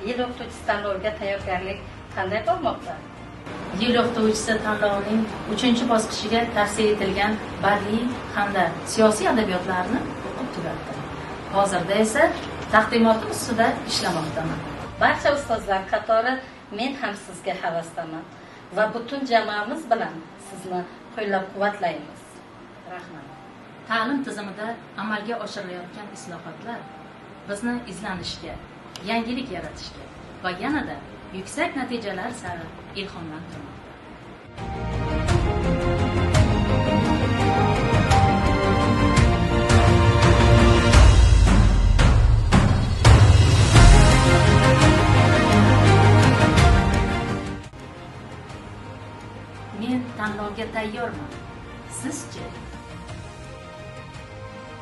Yil o'qituvchisi tanloviga tayyorgarlik qanday bormoqda? Yil o'qituvchisi tanlovining 3-bosqichiga tavsiya etilgan badiiy hamda siyosiy adabiyotlarni o'qib tugatdim. Hozirda esa taqdimotim ustida ishlamoqdaman. Barcha ustozlar qatori men ham sizga havasdaman va butun jamoamiz bilan sizni qo'llab-quvvatlaymiz. Rahmat. Ta'lim tizimida amalga oshirilayotgan islohotlar bizni izlanishga, yangilik yaratishga va yanada yuksak natijalar sari ilhomlantirmoqda. Men tanlovga tayyorman. Sizchi?